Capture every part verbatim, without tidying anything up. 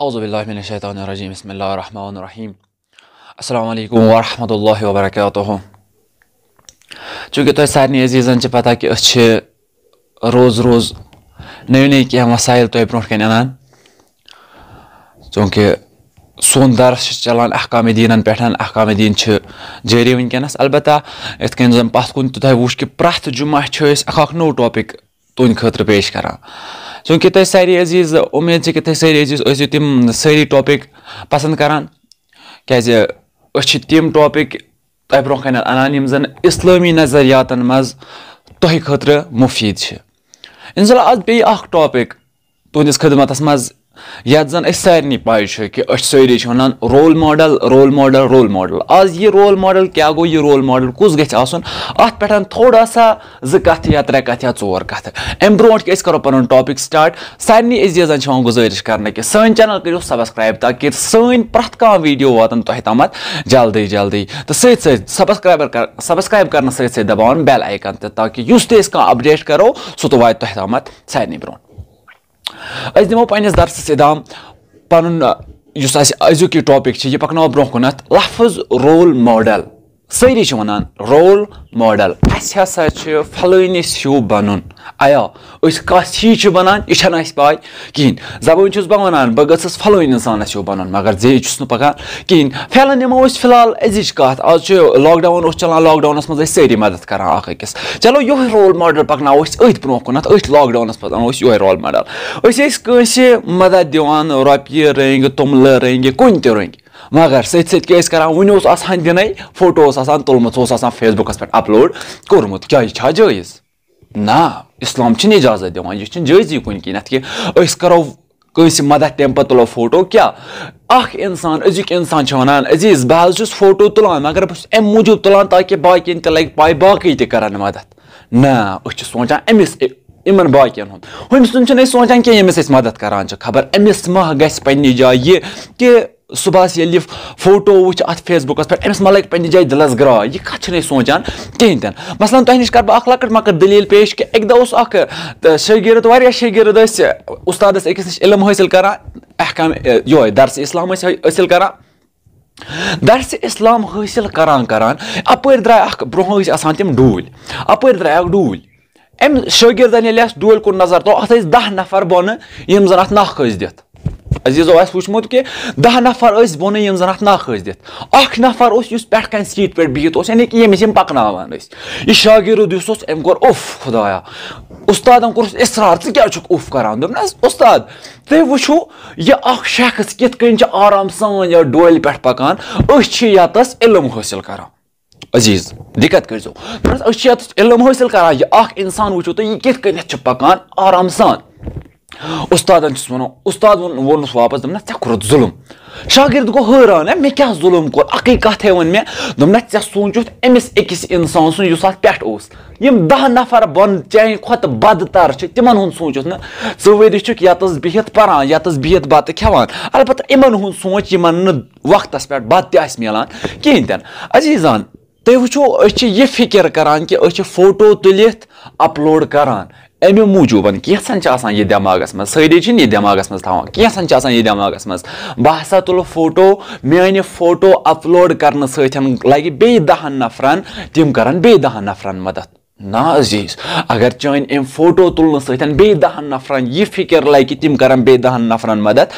اعوذ باللہ من الشیطان الرجیم، بسم اللہ الرحمن الرحیم۔ السلام علیکم ورحمۃ اللہ وبرکاتہ۔ چونکہ تۄہہِ سارنٕے عزیزن چھِ پتہ کہِ أسۍ چھِ روز روز نٔوۍ نٔوۍ کینٛہہ وسائل تۄہہِ برونٛٹھ کنہِ انان، چونکہ سون درس چھُ چلان احکام دینن پٮ۪ٹھ۔ احکام دین چھِ جٲری وٕنکیٚنس۔ البتہ یِتھ کٔنۍ زن پتھ کُن تہِ تۄہہِ وُچھ کہِ پرٛٮ۪تھ جمعہ چھِ أسۍ اکھ اکھ نوٚو ٹاپک تُہنٛدِ خٲطرٕ پیش کران۔ چونکہ تُہۍ سٲری عزیز، اُمید چھِ کہِ تُہۍ سٲری عزیز ٲسِو تِم سٲری ٹاپک پسند کران، کیازِ أسۍ چھِ تِم ٹاپک تۄہہِ برونٛہہ کنہِ انان یِم زن اسلٲمی نظریاتن منٛز تۄہہِ خٲطرٕ مفید چھِ۔ انشاءاللہ آز بیٚیہِ اکھ ٹاپک تُہنٛدِس خدمتس منٛز، یتھ زن أسۍ سارنٕے پاے چھُ کہِ أسۍ سٲری چھِ ونان role model, role model, role model. As یہِ رول ماڈل کیٛاہ گوٚو، یہِ رول ماڈل کُس گژھِ آسُن، اتھ پٮ۪ٹھ تھوڑا سا زٕ کتھٕ یا ترٛےٚ کتھٕ یا ژور کتھٕ۔ امہِ برونٛٹھ کہِ أسۍ کرو پنُن ٹاپک سٹارٹ، سارنٕے عزیزن چھِ یِوان گُزٲرِش کرنہٕ کہِ سٲنۍ channel کٔرِو subscribe تاکہِ سٲنۍ پرٛٮ۪تھ کانٛہہ video واتن تۄہہِ تامتھ جلدی جلدی۔ تہٕ سۭتۍ سۭتۍ subscriber کر-، subscribe کرنہٕ سۭتۍ سۭتۍ دباوُن bell icon تہِ، تاکہِ یُس تہِ أسۍ کانٛہہ update کرو، سُہ تہِ واتہِ تۄہہِ تامتھ سارنٕے برونٛٹھ۔ أسۍ دِمو پننِس درسس ادامہٕ۔ پنُن، آ، یُس اسہِ أزیُک یہِ ٹاپک چھُ، یہِ پکناوو برونٛہہ کُنتھ۔ لفظ رول ماڈل، سٲری چھِ ونان رول ماڈل، اسہِ ہسا چھُ فلٲنِس ہیوٗ بنُن۔ آیا أسۍ کس ہی چھِ بنان، یہِ چھنہٕ اسہِ پاے کِہینۍ۔ زبٲنۍ چھُس بہٕ ونان، بہٕ گٔژھٕس فلٲنۍ انسانس ہیوٗ بنُن، مگر زِ یہِ چھُس نہٕ پکان کِہینۍ۔ فی الحال نِمو أسۍ فی الحال أزِچ کتھ۔ آز چھُ lockdown اوس چلان، lockdownس منٛز ٲسۍ سٲری مدد کران اکھ أکِس۔ چلو یُہے رول ماڈل پکناوو أسۍ أتھۍ برونٛہہ کُنتھ، أتھۍ lockdownس پتہٕ انو أسۍ یُہے رول ماڈل۔ أسۍ ٲسۍ کٲنٛسہِ مدد دِوان، رۄپیہِ رٔنگۍ، توٚملہٕ رٔنگۍ، کُنہِ تہِ رٔنگۍ، مگر سۭتۍ سۭتۍ کیٛاہ ٲسۍ کران، وُنہِ اوس آسان دِنَے، فوٹو اوس آسان تُلمُت، سُہ اوس آسان Facebookس پٮ۪ٹھ upload کوٚرمُت۔ کیٛاہ یہِ چھا جٲیز؟ نہ، اسلام چھُنہٕ اجازت دِوان، یہِ چھُنہٕ جٲیزٕے کُنہِ کِنۍ۔ اَتھ کہِ أسۍ کرو کٲنٛسہِ مدد، تَمہِ پتہٕ تُلو فوٹو۔ کیٛاہ اکھ انسان، أزیُک انسان چھُ ونان، عزیز، بہٕ حظ چھُس فوٹو تُلان، مگر بہٕ چھُس اَمہِ موٗجوٗب تُلان تاکہِ باقین تہِ لگہِ پاے، باقٕے تہِ کرن مدد۔ نہ، أسۍ چھِ سونٛچان أمِس، یِمن باقین ہُنٛد۔ ہُمۍ سُنٛد چھِنہٕ أسۍ سونٛچان کینٛہہ، ییٚمِس أسۍ مدد کران چھِ۔ خبر أمِس ما گژھِ پننہِ جایہِ یہِ کہِ صُبحس ییٚلہِ یہِ فوٹو وٕچھِ اَتھ Facebookس پٮ۪ٹھ، أمِس ما لگہِ پننہِ جایہِ دِلس گراے؟ یہِ کتھ چھِنہٕ أسۍ سونٛچان کِہینۍ تہِ نہٕ۔ مثلاً تۄہہِ نِش کرٕ بہٕ اکھ لۄکٕٹ مۄکٕٹ دٔلیٖل پیش کہِ اکہِ دۄہ اوس اکھ، تہٕ، شٲگِرد، واریاہ شٲگِرد ٲسۍ اُستادس أکِس نِش علم حٲصِل کران، احکام، یہِ، یِہوٚے درس اسلام ٲسۍ حٲصِل کران۔ درسِ اسلام حٲصِل کران کران اپٲرۍ درٛاے اکھ، برونٛہہ ٲسۍ آسان تِم ڈوٗلۍ، اپٲرۍ درٛاے اکھ ڈوٗلۍ۔ أمۍ شٲگِردن ییٚلہِ اَتھ ڈوٗلۍ کُن نظر ترٲو، اَتھ ٲسۍ دَہ نفر بۄنہٕ یِم زن اَتھ نکھ ٲسۍ دِتھ۔ عزیزو آسہِ وٕچھمُت کہِ دَہ نفر ٲسۍ بۄنہٕ یِم زن اَتھ نکھ ٲسۍ دِتھ۔ اکھ نفر اوس یُس پٮ۪ٹھ کنہِ سیٖٹہِ پٮ۪ٹھ بِہِتھ اوس، یعنی کہِ ییٚمِس یِم پکناوان ٲسۍ۔ یہِ شاگِرد یُس اوس، أمۍ کوٚر اُف خدایا۔ اُستادن کوٚرُس اصرار، "ژٕ کیٛازِ چھُکھ اُف کران؟" دوٚپنس، "اُستاد، تُہۍ وٕچھِو، یہِ اکھ شخص کِتھ کٔنۍ چھُ آرام سان یتھ ڈولہِ پٮ۪ٹھ پکان، أسۍ چھِ یتس علم حٲصِل کران۔" عزیز، دِقت کٔرۍزیو۔ دوٚپنس، "أسۍ چھِ یتس علم حٲصِل کران، یہِ اکھ انسان وٕچھِو تُہۍ، یہِ کِتھ کٔنٮ۪تھ چھُ پکان آرام سان۔" استادن چھُس ونان، استاد ووٚن، ووٚنُس واپس، دوٚپنس، "ژےٚ کوٚرُتھ ظُلُم۔" شاگرد گوٚو حٲران، "ہے، مےٚ کیٛاہ ظُلُم کوٚر؟ اکٕے کتھ ہے ووٚن مےٚ۔" دوٚپنس، "ژےٚ سوٗنٛچُتھ أمِس أکِس انسان سُنٛد یُس اتھ پٮ۪ٹھ اوس؟ یِم دَہ نفر بۄن چانہِ کھۄتہٕ بدتر چھِ، تِمن ہُنٛد سوٗنٛچُتھ نہٕ؟ ژٕ ؤری چھُکھ یتس بِہِتھ پران، یتس بِہِتھ بتہٕ کھٮ۪وان۔ البتہ یِمن ہُنٛد سونٛچ، یِمن نہٕ وقتس پٮ۪ٹھ بتہٕ تہِ آسہِ میلان کِہینۍ تہِ نہٕ۔" عزیزان، تُہۍ وٕچھِو، أسۍ چھِ یہِ فکر کران کہِ أسۍ چھِ فوٹو تُلِتھ upload کران۔ اَمہِ موٗجوٗبَن کینٛژھن چھِ آسان یہِ دٮ۪ماغَس منٛز، سٲری چھِنہٕ یہِ دٮ۪ماغَس منٛز تھاوان، کینٛژھن چھِ آسان یہِ دٮ۪ماغَس منٛز، بہٕ ہسا تُلہٕ فوٹو، میٛانہِ فوٹو upload کرنہٕ سۭتۍ لگہِ بیٚیہِ دَہَن نفرَن، تِم کرن بیٚیہِ دَہَن نفرَن مدد۔ نہ عزیز، اگر چٲنۍ اَمہِ فوٹو تُلنہٕ سۭتۍ بیٚیہِ دَہَن نفرَن یہِ فکر لگہِ کہِ تِم کرن بیٚیہِ دَہَن نفرَن مدد،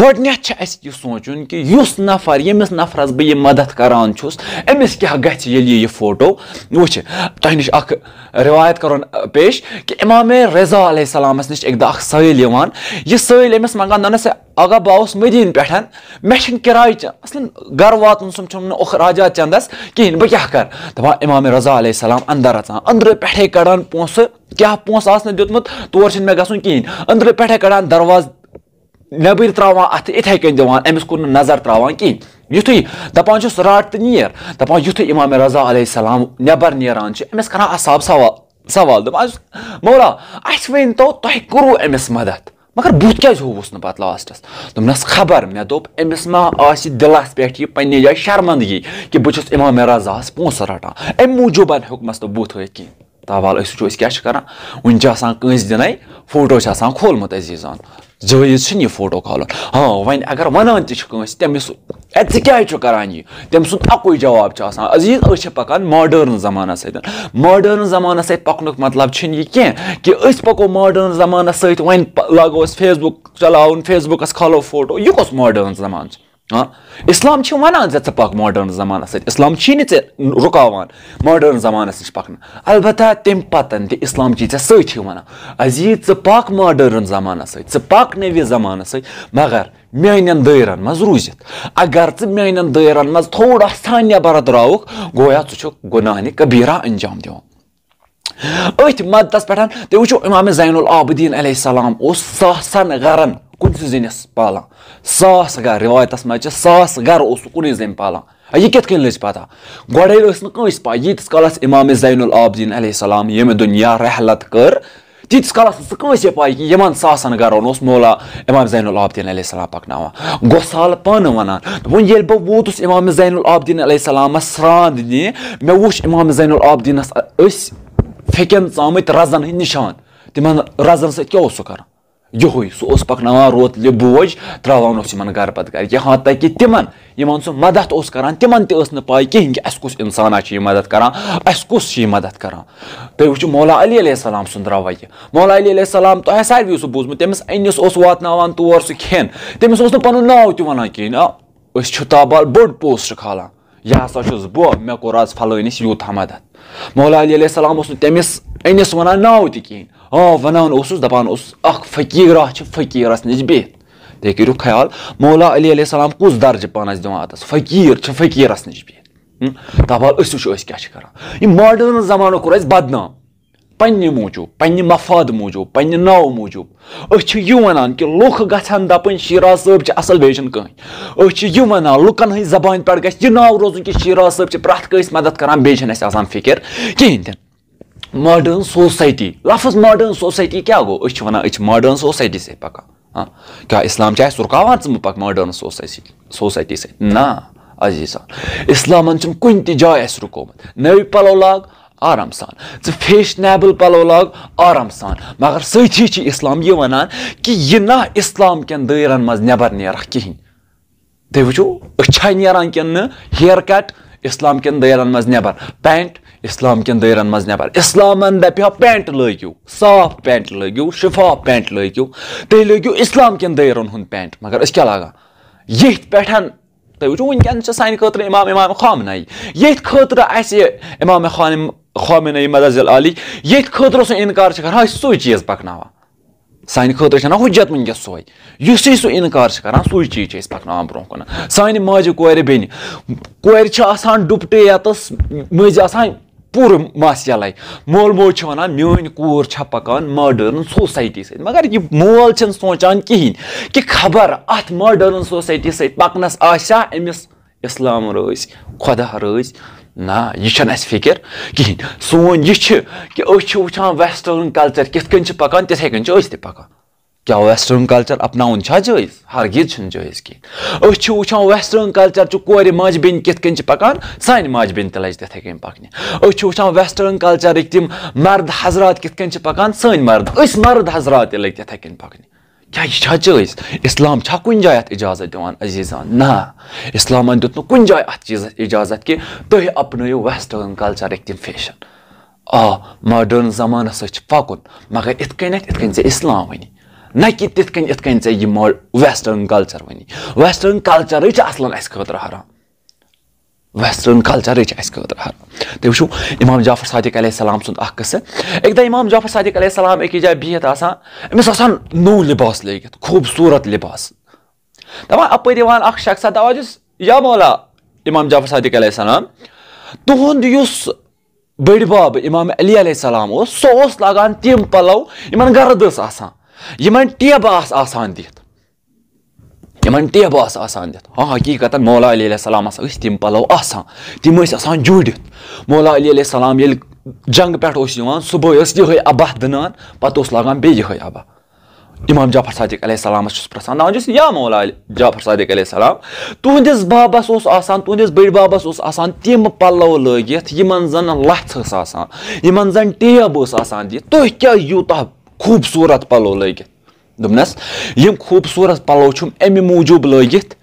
گۄڈٕنٮ۪تھ چھِ اَسہِ یہِ سونٛچُن کہِ یُس نفر، ییٚمِس نفرَس بہٕ یہِ مدد کران چھُس، أمِس کیٛاہ گژھِ ییٚلہِ یہِ، یہِ فوٹو وٕچھِ۔ تۄہہِ نِش اکھ روایت کرون، آ، پیش کہِ امام رضا علیہ السلامس نِش اکہِ دۄہ اکھ سٲیِل یِوان۔ یہِ سٲیِل أمِس منٛگان، دپان، "ہے، اگہ بہٕ آوُس مدیٖنہٕ پٮ۪ٹھ، مےٚ چھِنہٕ کِراے چ-، اصلاً گرٕ واتُن سُم چھُم نہٕ اخراجات چندس کِہینۍ، بہٕ کیٛاہ کرٕ؟" دپان امام رضا علیہ السلام اندر اژان، أنٛدرٕ پٮ۪ٹھے کڑان پونٛسہٕ، کیٛاہ پونٛسہٕ آسنس دیُتمُت، تور چھِنہٕ مےٚ گژھُن کِہینۍ، أنٛدرٕ پٮ۪ٹھے کڑان دروازٕ، نیبٕرۍ تراوان اتھٕ، اِتھے کٔنۍ دِوان، أمِس کُن نہٕ نظر تراوان کِہینۍ۔ یُتھُے دپان چھُس، "رٹ تہٕ نیر"، دپان یُتھُے امام رضا علیہ السلام نٮ۪بر نیران چھِ، أمِس کران اصحاب سوال، سوال، دپان چھُس، "مولا، اسہِ ؤنۍ تو، تۄہہِ کوٚروٕ أمِس مدد، مگر بُتھ کیازِ ہووُس نہٕ پتہٕ لاسٹس؟" دوٚپنس، "خبر، مےٚ دوٚپ، أمِس ما آسہِ دِلس پٮ۪ٹھ یہِ پننہِ جایہِ شرمندگی کہِ بہٕ چھُس امام رضاہس پونٛسہٕ رٹان، امہِ موٗجوٗبن ہیوٚکمس نہٕ بُتھ ہٲوِتھ کِہینۍ۔" تاوال أسۍ وٕچھو أسۍ کیٛاہ چھِ کران۔ وٕنہِ چھِ آسان کٲنٛسہِ دِنَے، فوٹو چھِ آسان کھولمُت عزیٖزان۔ جٲیز چھُنہٕ یہِ فوٹو کھالُن۔ ہاں، وۄنۍ اگر وَنان تہِ چھِ کٲنٛسہِ، تٔمِس، "اے، ژٕ کیٛازِ چھُکھ کَران یہِ؟" تٔمۍ سُنٛد اَکُے جواب چھُ آسان، عزیٖز، أسۍ چھِ پَکان ماڈٲرٕن زمانَس سۭتۍ۔ ماڈٲرٕن زمانَس سۭتۍ پَکنُک مطلب چھُنہٕ یہِ کینٛہہ کہِ أسۍ پَکو ماڈٲرٕن زمانَس سۭتۍ، وۄنۍ پ-، لاگو أسۍ Facebook چلاوُن، Facebook-س کھالو فوٹو۔ یہِ کُس ماڈٲرٕن زمانہٕ چھُ؟ ہاں؟ اِسلام چھُ وَنان زِ ژٕ پَکھ ماڈٲرٕن زمانَس سۭتۍ، اِسلام چھُے نہٕ ژےٚ رُکاوان ماڈٲرٕن زمانَس نِش پَکنہٕ۔ البتہ تَمہِ پَتَن تہِ اِسلام چھُے ژےٚ سۭتۍ وَنان، عزیٖز، ژٕ پَکھ ماڈٲرٕن زمانَس سۭتۍ، ژٕ پَکھ نٔوِس زمانَس سۭتۍ، مگر میٛانٮ۪ن دٲیرَن منٛز روٗزِتھ۔ اگر ژٕ میٛانٮ۪ن دٲیرَن منٛز تھوڑا سا نٮ۪بَر درٛاوُکھ، گویا ژٕ چھُکھ گُناہنہِ کبیٖرہ انجام دِوان۔ أتھۍ مدتس پٮ۪ٹھ تُہۍ وٕچھِو، امام زین العابدین علیہ السلام اوس ساسن گرن کُنسٕے زٔنِس پالان۔ ساس گر، روایتس منٛز چھِ ساس گر اوس سُہ کُنُے زٔنۍ پالان۔ یہِ کِتھ کٔنۍ لٔج پتہ؟ گۄڈے ٲس نہٕ کٲنٛسہِ پاے، ییٖتِس کالس امام زین العابدین علیہ السلام ییٚمہِ دُنیا رحلت کٔر، تیٖتِس کالس ٲس نہٕ کٲنٛسے پاے کہِ یِمن ساسن گرن اوس مولا امام زین العابدین علیہ السلام پکناوان۔ گۄسال پانہٕ ونان، دوٚپُن، ییٚلہِ بہٕ ووتُس امام زین العابدین علیہ السلامس سرٛان دِنہِ، مےٚ وُچھ امام زین العابدینس أسۍ پھیٚکٮ۪ن ژامٕتۍ رزن ہٕنٛدۍ نشان۔ تِمن رزن سۭتۍ کیٛاہ اوس سُہ کران؟ یِہوٚے، سُہ اوس پکناوان روتلہِ بوج، ترٛاوان اوس یِمن گرٕ پتہٕ گرٕ۔ یہاں تک کہ تِمن، یِمن سُہ مدد اوس کران، تِمن تہِ ٲس نہٕ پاے کِہیٖنۍ کہِ اَسہِ کُس انسانا چھُ یہِ مدد کران، اَسہِ کُس چھُ یہِ مدد کران۔ تُہۍ وٕچھِو مولا علی علیہ السلام سُنٛد رویہ۔ مولا علی علیہ السلام، تۄہہِ آسہِ ساروِیو سُہ بوٗزمُت، تٔمِس أنِس اوس واتناوان تور سُہ کھٮ۪ن، تٔمِس اوس نہٕ پنُن ناو تہِ ونان کِہیٖنۍ۔ آ، أسۍ چھِ تابال بوٚڑ پوسٹ کھالان، یہِ ہسا چھُس بہٕ، مےٚ کوٚر آز فلٲنِس یوٗتاہ مدد۔ مولا علی علیہ السلام اوس نہٕ تٔمِس أنِس ونان ناو تہِ کِہیٖنۍ۔ آ، ونان اوسُس، دپان اوسُس، اکھ فقیرا چھِ فقیرس نِش بِہِتھ۔ تُہۍ کٔرِو خیال، مولا علی علیہ السلام کُس درجہٕ پانس دِوان اتس؟ فقیٖر چھِ فقیٖرس نِش بِہِتھ۔ ہم؟ تابال أسۍ وٕچھو أسۍ کیٛاہ چھِ کران۔ یہِ ماڈٲرٕن زمانہٕ کوٚر اَسہِ بدنام۔ پننہِ موٗجوٗب، پننہِ مفاد موٗجوٗب، پننہِ ناوٕ موٗجوٗب۔ أسۍ چھِ یہِ ونان کہِ لُکھ گژھن دپٕنۍ، "شیراز صٲب چھِ اصل، بیٚیہِ چھِنہٕ کٕہٕنۍ۔" أسۍ چھِ یہِ ونان، لُکن ہٕنٛدِ زبانہِ پٮ۪ٹھ گژھِ یہِ ناو روزُن کہِ شیراز صٲب چھِ پرٛٮ۪تھ کٲنٛسہِ مدد کران، بیٚیہِ چھِنہٕ اَسہِ آسان فکر کِہیٖنۍ تہِ۔ ماڈٲرٕن سوسایٹی، لفظ ماڈٲرٕن سوسایٹی کیٛاہ گوٚو؟ أسۍ چھِ ونان، أسۍ چھِ ماڈٲرٕن سوسایٹی سۭتۍ پکان۔ ہاں، کیٛاہ اِسلام چھِ اَسہِ رُکاوان ژٕ مہٕ پَکھ ماڈٲرٕن سوسایٹی، سوسایٹی سۭتۍ؟ نہ، عزیٖزان، اِسلامَن چھُنہٕ کُنہِ تہِ جایہِ اَسہِ رُکومُت۔ نٔوۍ پَلو لاگ، آرام سان۔ ژٕ فیشنیبل پَلو لاگ، آرام سان۔ مگر سۭتی چھِ اِسلام یہِ وَنان کہِ یہِ نہ اِسلام کٮ۪ن دٲیرَن منٛز نٮ۪بر نیرَکھ کِہیٖنۍ۔ تُہۍ وٕچھِو، أچھا نیران کِنہٕ نہٕ؟ ہیئر کٹ اِسلام کٮ۪ن دٲیرَن منٛز نٮ۪بر، پینٹ اِسلام کٮ۪ن دٲیرَن منٛز نٮ۪بر۔ اِسلامَن دَپہِ ہا، پینٹ لٲگِو، صاف پینٹ لٲگِو، شفاف پینٹ لٲگِو، تُہۍ لٲگِو اِسلام کٮ۪ن دٲیرَن ہُنٛد پینٹ۔ مگر أسۍ کیٛاہ لاگان؟ ییٚتھۍ پٮ۪ٹھ، تُہۍ وٕچھِو، وٕنکٮ۪ن چھِ سانہِ خٲطرٕ امام، امام خامنہ ای۔ ییٚتھۍ خٲطرٕ اَسہِ امام خان-، خامنہ ای مدد ذیل عالی، ییٚتھۍ خٲطرٕ سُہ اِنکار چھِ کران، أسۍ چھِ سُے چیٖز پَکناوان۔ سانہِ خٲطرٕ چھَنہ حُجت وٕنکیٚس سۄے۔ یُسٕے سُہ اِنکار چھِ کران، سُے چیٖز چھِ أسۍ پَکناوان برونٛہہ کُن۔ سانہِ ماجہِ کورِ بیٚنہِ، کورِ چھِ آسان ڈُپٹہٕ یَتَس مٔنٛزۍ آسان پوٗرٕ مَس یَلَے۔ مول موج چھِ وَنان، "میٛٲنۍ کوٗر چھےٚ پَکان ماڈٲرٕن سوسایٹی سۭتۍ۔" مگر یہِ مول چھِنہٕ سونٛچان کِہیٖنۍ کہِ خبر اَتھ ماڈٲرٕن سوسایٹی سۭتۍ پَکنَس آسیٛا أمِس اِسلام رٲضۍ، خۄدا رٲضۍ۔ نہ، یہِ چھَنہٕ اَسہِ فِکِر کِہیٖنۍ۔ سون یہِ چھِ کہِ أسۍ چھِ وٕچھان ویسٹٲرٕن کلچر کِتھ کٔنۍ چھِ پَکان، تِتھَے کٔنۍ چھِ أسۍ تہِ پَکان۔ کیٛاہ ویسٹٲرٕن کلچر اپناوُن چھا جٲیِز؟ ہرگز چھُنہٕ جٲیِز کِہیٖنۍ۔ أسۍ چھِ وٕچھان ویسٹٲرٕن کلچر چہِ کورِ ماجہِ بیٚنہِ کِتھ کٔنۍ چھِ پَکان، سانہِ ماجہِ بیٚنہِ تہِ لَجہِ تِتھَے کٔنۍ پَکنہِ۔ أسۍ چھِ وٕچھان ویسٹٲرٕن کلچرٕکۍ تِم مرد حضرات کِتھ کٔنۍ چھِ پَکان، سٲنۍ مرد، أسۍ مرد حضرات تہِ لٔگۍ تِتھَے کٔنۍ پَکنہِ۔ کیٛاہ یہِ چھا جٲیِز؟ اِسلام چھا کُنہِ جایہِ اَتھ اِجازت دِوان، عزیٖزان؟ نہ، اِسلامَن دیُت نہٕ کُنہِ جایہِ اَتھ چیٖزَس اِجازت کہِ تُہۍ اَپنٲیِو ویسٹٲرٕن کلچرٕکۍ تِم فیشن۔ آ، ماڈٲرٕن زمانَس سۭتۍ چھِ پَکُن، مگر اِتھ کٔنٮ۪تھ، اِتھ کٔنۍ ژےٚ اِسلام وَنی، نہ کہِ تِتھ کٔنۍ، اِتھ کٔنۍ ژےٚ یہِ ما-، ویسٹٲرٕن کلچر وَنی۔ ویسٹٲرٕن کلچرٕے چھِ اَصلَن اَسہِ خٲطرٕ حرام۔ ویسٹرن کلچرٕچ اَسہِ خٲطرٕ حرام۔ تُہۍ وٕچھِو، امام جعفر صادق علیہ السلام سُنٛد اکھ قصہٕ۔ اکہِ دۄہ امام جعفر صادق علیہ السلام أکِس جایہِ بِہِتھ آسان، أمِس آسان نوٚو لباس لٲگِتھ، خوٗبصوٗرت لباس۔ دپان، اپٲرۍ یِوان اکھ شخصا، دپان چھُس، "یا مولا امام جعفر صادق علیہ السلام، تُہُنٛد یُس بٔڈۍ بب امام علی علیہ السلام اوس، سُہ اوس لاگان تِم پلو، یِمن گرد ٲس آسان، یِمن ٹیبہٕ آسہٕ آسان دِتھ۔" یِمن ٹیبہٕ آسہٕ آسان دِتھ۔ ہاں، حقیٖقتاً مولا علی علیہ السلامس ٲسۍ تِم پلو آسان، تِم ٲسۍ آسان جوٗڑِتھ۔ مولا علی علیہ السلام ییٚلہِ جنگ پٮ۪ٹھ اوس یِوان، صُبحٲے ٲس یِہوٚے عبا دٕنان، پتہٕ اوس لاگان بیٚیہِ یِہوٚے عبا۔ امام جعفر صادق علیہ السلامس چھُس پرژھان، دپان چھُس، "یا مولا علی جعفر صادق علیہ السلام، تُہنٛدِس بابس اوس آسان، تُہنٛدِس بٔڈۍ بابس اوس آسان تِم پلو لٲگِتھ، یِمن زن لژھ ٲس آسان، یِمن زن ٹیب ٲس آسان دِتھ، تُہۍ کیٛازِ یوٗتاہ خوٗبصوٗرت پلو لٲگِتھ؟" دوٚپنَس، یِم خوٗبصوٗرت پَلو چھُم اَمہِ موٗجوٗب لٲگِتھ،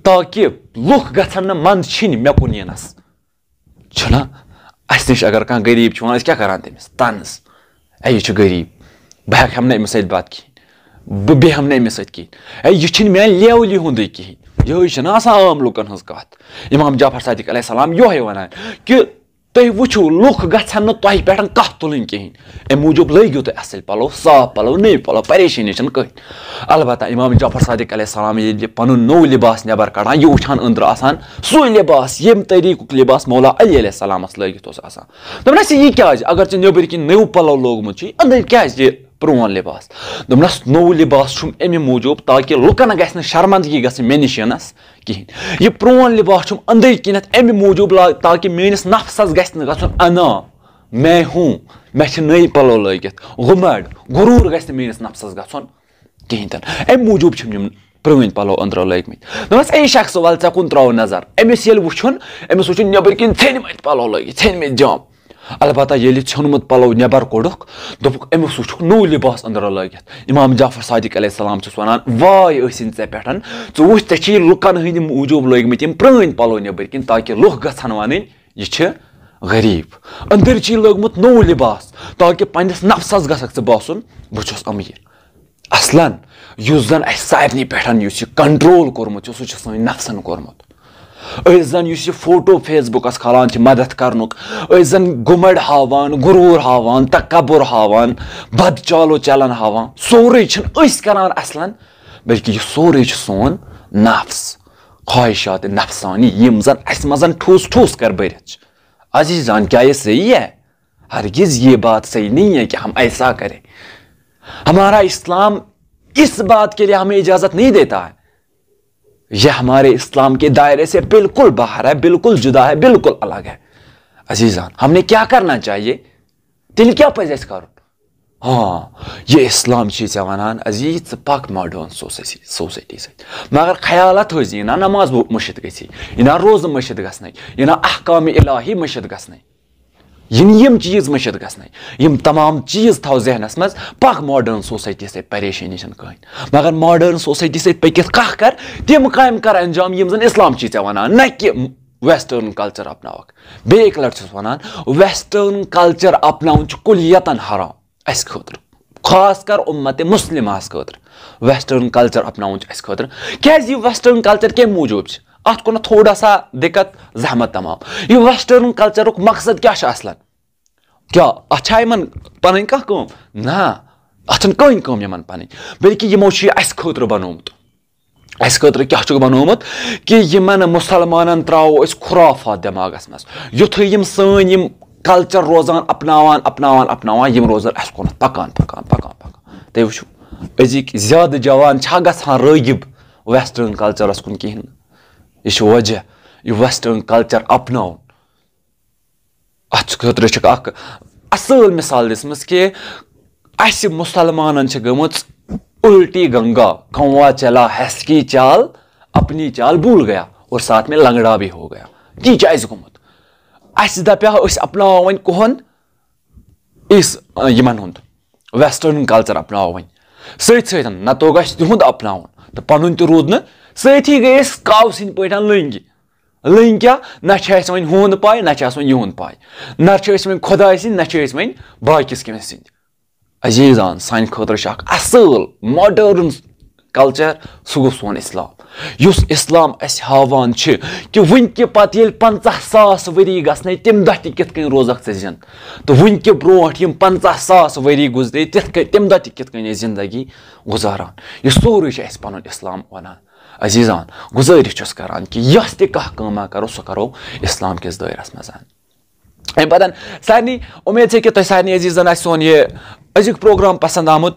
تاکہِ لُکھ گژھن نہٕ منٛدچھِنۍ مےٚ کُن یِنَس۔ چھُنہ، اَسہِ نِش اگر کانٛہہ غریٖب چھُ یِوان، أسۍ کیٛاہ کران تٔمِس؟ طنز۔ اے، یہِ چھُ غریٖب، بہٕ ہٮ۪کہٕ ہم نہٕ أمِس سۭتۍ بَتہٕ کھیٚنۍ، بہٕ بیٚہم نہٕ أمِس سۭتۍ کِہیٖنۍ۔ اے، یہِ چھِنہٕ میٛانہِ لیولہِ ہُنٛدُے کِہیٖنۍ۔ یِہوٚے چھِنہ آسان عام لُکَن ہٕنٛز کَتھ۔ اِمام جعفر صادق علیہ السلام یِہوٚے وَنان کہِ تُہۍ وٕچھِو، لُکھ گژھن نہٕ تۄہہِ پٮ۪ٹھ کانٛہہ تُلٕنۍ کِہیٖنۍ۔ اَمہِ موٗجوٗب لٲگِو تُہۍ اَصٕل پَلو، صاف پَلو، نٔوۍ پَلو، پریشٲنی چھَنہٕ کٕہٕنۍ۔ البتہ اِمام جعفر صادق علیہ السلام ییٚلہِ پَنُن نوٚو لِباس نٮ۪بر کَڑان، یہِ وٕچھان أنٛدرٕ آسان سُے لِباس، ییٚمہِ طریٖقُک لِباس مولا علی علیہ السلامَس لٲگِتھ اوس آسان۔ دوٚپنَس، یہِ کیٛازِ؟ اگر ژےٚ نیٚبٕرۍ کِنۍ نٔو پَلو لوگمُت چھُے، أنٛدٕرۍ کیٛازِ یہِ پرٛون لِباس؟ دوٚپنَس، نوٚو لِباس چھُم اَمہِ موٗجوٗب تاکہِ لُکَن گژھِ نہٕ شرمندگی گژھٕنۍ مےٚ نِش یِنَس کِہیٖنۍ۔ یہِ پرٛون لِباس چھُم أنٛدٕرۍ کِنٮ۪تھ اَمہِ موٗجوٗب لا-، تاکہِ میٛٲنِس نفسَس گژھِ نہٕ گژھُن انا، میں ہوں، مےٚ چھِ نٔے پَلو لٲگِتھ، غُمَڈ، غروٗر گژھِ نہٕ میٛٲنِس نفسَس گژھُن کِہیٖنۍ تہِ نہٕ۔ اَمہِ موٗجوٗب چھِم یِم پرٛٲنۍ پَلو أنٛدرٕ لٲگۍ مٕتۍ۔ دوٚپمَس، اے شخص، وَل ژےٚ کُن ترٛاو نظر۔ أمِس ییٚلہِ وٕچھُن، أمِس وٕچھُن نیٚبٕرۍ کِنۍ ژھیٚنۍ مٕتۍ پَلو لٲگِتھ، ژھیٚنۍ مٕتۍ جام۔ البتہ ییٚلہِ ژھیوٚنمُت پَلو نٮ۪بر کوٚڑُکھ، دوٚپُکھ، أمِس وٕچھُکھ نوٚو لِباس أنٛدرٕ لٲگِتھ۔ اِمام جعفر صادق علیہ السلام چھُس وَنان، واے ٲسِن ژےٚ پٮ۪ٹھ، ژٕ وٕچھ، ژےٚ چھی لُکَن ہٕنٛدِ موٗجوٗب لٲگۍ مٕتۍ یِم پرٛٲنۍ پَلو نیٚبٕرۍ کِنۍ، تاکہِ لُکھ گژھن وَنٕنۍ، یہِ چھِ غریٖب۔ أنٛدٕرۍ چھی لٲگمُت نوٚو لِباس، تاکہِ پنٛنِس نفسَس گژھکھ ژٕ باسُن، بہٕ چھُس أمیٖر۔ اصلاً، یُس زن اسہِ سارنٕے پٮ۪ٹھ یُس یہِ کنٹرول کوٚرمُت چھُ، سُہ چھُ سٲنۍ نفسن کوٚرمُت۔ أسۍ زن یُس یہِ فوٹو فیس بُکس کھالان چھِ مدد کرنُک، أسۍ زن گُمڑ ہاوان، غروٗر ہاوان، تکبر ہاوان، بد چالو چلن ہاوان، سورُے چھِنہٕ أسۍ کران اصلاً، بلکہِ یہِ سورُے چھُ سون نفس، خواہشات نفسانی، یِم زن اسہِ منٛز ٹھوٗس ٹھوٗس کر بٔرِتھ چھِ۔ عزیزان، کیا یہ صحیح ہے؟ ہرگز یہ بات صحیح نہیں ہے کہ ہم ایسا کریں۔ ہمارا اسلام اس بات کے لیے ہمیں اجازت نہیں دیتا ہے۔ یہ ہمارے اسلام کے دائرے سے بالکل باہر ہے، بالکل جدا ہے، بالکل الگ ہے۔ عزیزان، ہم نے کیا کرنا چاہیے؟ تیٚلہِ کیٛاہ پَزِ اَسہِ کَرُن؟ ہاں، یہِ اسلام چھُے ژےٚ وَنان، عزیز، ژٕ پَکھ ماڈٲرٕن سوسایسی، سوسایٹی سۭتۍ۔ مگر خیالات تھٲوزِ، یہِ نہ نماز بو-، مٔشِتھ گژھی، یہِ نہ روزٕ مٔشِتھ گژھنَے، یہِ نہ احکام الہی مٔشِتھ گژھنَے۔ یِم، یِم چیٖز مٔشِتھ گژھنَے۔ یِم تمام چیٖز تھاو ذہنَس منٛز، پَکھ ماڈٲرٕن سوسایٹی سۭتۍ، پریشٲنی چھَنہٕ کٕہٕنۍ۔ مگر ماڈٲرٕن سوسایٹی سۭتۍ پٔکِتھ کَتھ کَر، تِم کامہِ کَر انجام، یِم زَن اسلام چھُے ژےٚ وَنان، نہ کہِ ویسٹٲرٕن کلچر اپناوکھ۔ بیٚیہِ اَکہِ لَٹہِ چھُس وَنان، ویسٹٲرٕن کلچر اپناوُن چھُ کُلیتاً حرام اَسہِ خٲطرٕ، خاص کر اُمت مسلمہس خٲطرٕ۔ ویسٹٲرٕن کلچر اپناوُن چھُ اَسہِ خٲطرٕ۔ کیٛازِ یہِ ویسٹٲرٕن کلچر کَمہِ موٗجوٗب چھُ؟ اَتھ کوٚرنَس تھوڑا سا دِقت، زحمت تمام۔ یہِ ویسٹٲرٕن کلچرُک مقصد کیٛاہ چھُ اصلاً؟ کیٛاہ اَتھ چھا یِمن پنٕنۍ کانٛہہ کٲم؟ نہ، اَتھ چھَنہٕ کٕہٕنۍ کٲم یِمن پنٕنۍ، بلکہِ یِمو چھُ یہِ اَسہِ خٲطرٕ بنوومُت۔ اَسہِ خٲطرٕ کیٛاہ چھُکھ بنوومُت کہِ یِمن مُسلمانن ترٛاوو أسۍ خُرافات دٮ۪ماغس منٛز۔ یُتھُے یِم سٲنۍ یِم کلچر روزان اپناوان، اپناوان، اپناوان، یِم روزان اَسہِ کُنتھ پکان، پکان، پکان، پکان۔ تُہۍ وٕچھِو، أزِکۍ زیادٕ جوان چھا گژھان رٲغب ویسٹٲرٕن کلچرس کُن کِہیٖنۍ نہٕ۔ یہِ چھُ وجہ، یہِ ویسٹٲرٕن کلچر اپناوُن۔ اَتھ خٲطرٕ چھکھ اکھ اصل مثال دِژمٕژ کہِ اَسہِ مُسلمانن چھِ گٔمٕژ الٹی گنگا، گنوا چلا ہسکی چال، اپنی چال بھول گیا اور ساتھ میں لنگڑا بھی ہو گیا۔ یہِ کیٛازِ گوٚمُت؟ اَسہِ دپیٛاو أسۍ اپناوو وۄنۍ کُہُنٛد، اس، یِمن ہُنٛد ویسٹٲرٕن کلچر اپناوو وۄنۍ۔ سۭتۍ سۭتۍ نتہٕ توٚگ اَسہِ تِہُنٛد اپناوُن تہٕ پنُن تہِ روٗد نہٕ۔ سۭتی گٔے أسۍ کاوٕ سٕنٛدۍ پٲٹھۍ لٔنگۍ۔ لٔنگۍ کیٛاہ؟ نہ چھِ اَسہِ وۄنۍ ہُہُنٛد پاے، نہ چھِ اَسہِ وۄنۍ یِہُنٛد پاے۔ نہ چھِ أسۍ وۄنۍ خۄداے سٕنٛدۍ، نہ چھِ أسۍ وۄنۍ باقیَس کٲنٛسہِ سٕنٛدۍ۔ عزیزان، سانہِ خٲطرٕ چھِ اکھ اصل ماڈٲرٕن کلچر، سُہ گوٚو سون اسلام۔ یُس اسلام اَسہِ ہاوان چھِ کہِ وٕنہِ کہِ پتہٕ ییٚلہِ پنٛژاہ ساس ؤری گژھنَے، تَمہِ دۄہ تہِ کِتھ کٔنۍ روزکھ ژٕ زِندٕ۔ تہٕ وٕنہِ کہِ برونٛٹھ یِم پنٛژاہ ساس ؤری گُزرے، تِتھ کٔنۍ، تَمہِ دۄہ تہِ کِتھ کٔنۍ ٲسۍ زندگی گُزاران۔ یہِ سورُے چھُ اَسہِ پنُن اسلام وَنان۔ عزیزان، گُزٲرِش چھُس کران کہِ یۄس تہِ کانٛہہ کٲمہ کرو، سۄ کرو اسلام کِس دٲیرس منٛز۔ اَمہِ پتہٕ سارنٕے، اُمید چھےٚ کہِ تۄہہِ سارنٕے عزیزن آسہِ سون یہِ أزیُک پروگرام پسند آمُت۔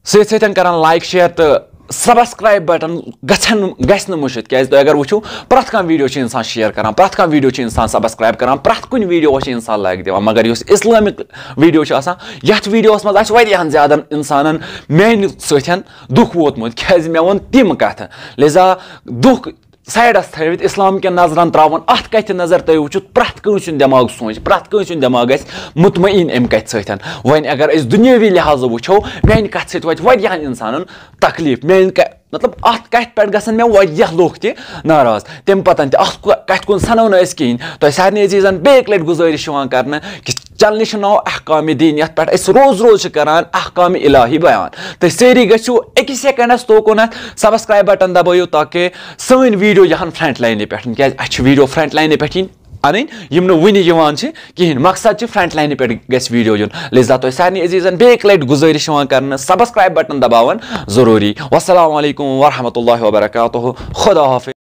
سۭتۍ سۭتۍ کران like، share تہٕ subscribe button گژھن، گژھِ نہٕ مٔشِتھ، کیازِ تُہۍ اگر وٕچھِو، پرٛٮ۪تھ کانٛہہ video چھُ انسان share کران، پرٛٮ۪تھ کانٛہہ video چھُ انسان subscribe کران، پرٛٮ۪تھ کُنہِ videoس چھُ انسان like دِوان، مگر یُس Islamic video چھُ آسان، یتھ videoس منٛز آسہِ واریاہن زیادن انسانن میانہِ سۭتۍ دُکھ ووتمُت، کیازِ مےٚ ووٚن تِم کتھٕ۔ لہذا دُکھ سایڈس تھٲوِتھ، اسلام کٮ۪ن نظرن تراوُن، اتھ کتھِ نظر تُہۍ وٕچھِو، پرٛٮ۪تھ کٲنٛسہِ ہُنٛد دٮ۪ماغ سونٛچہِ، پرٛٮ۪تھ کٲنٛسہِ ہُنٛد دٮ۪ماغ گژھِ مطمئن امہِ کتھِ سۭتۍ۔ وۄنۍ اگر أسۍ دُنیٲوی لحاظہٕ وٕچھو، میانہِ کتھِ سۭتۍ واتہِ واریاہن انسانن تکلیف۔ میانہِ ک-، مطلب، اتھ کتھِ پٮ۪ٹھ گژھن مےٚ واریاہ لُکھ تہِ ناراض۔ تمہِ پتن تہِ اتھ کو-، کتھِ کُن سنو نہٕ أسۍ کہیٖنۍ۔ تۄہہِ سارنٕے عزیزن بیٚیہِ اکہِ لٹہِ گُزٲرِش یِوان کرنہٕ کہِ چینلہِ چھُ ناو احکام دین، یتھ پٮ۪ٹھ أسۍ روز روز چھِ کران احکام الہی بیان۔ تُہۍ سٲری گٔژھِو أکِس سیکنڈس توکُن اتھ subscribe button دبٲیِو، تاکہِ سٲنۍ video یِہن فرنٹ لاینہِ پٮ۪ٹھ، کیازِ اسہِ چھِ video فرنٹ لاینہِ پٮ۪ٹھ یِنۍ انٕنۍ، یِم نہٕ وُنہِ یِوان چھِ کہیٖنۍ۔ مقصد چھُ فرنٹ لاینہِ پٮ۪ٹھ گژھِ video یُن۔ لہذا تۄہہِ سارنٕے عزیزن بیٚیہِ اکہِ لٹہِ گُزٲرِش یِوان کرنہٕ، subscribe button دباوُن ضروٗری۔ والسلام علیکم ورحمۃ اللہ وبرکاتہ۔ خدا حافظ۔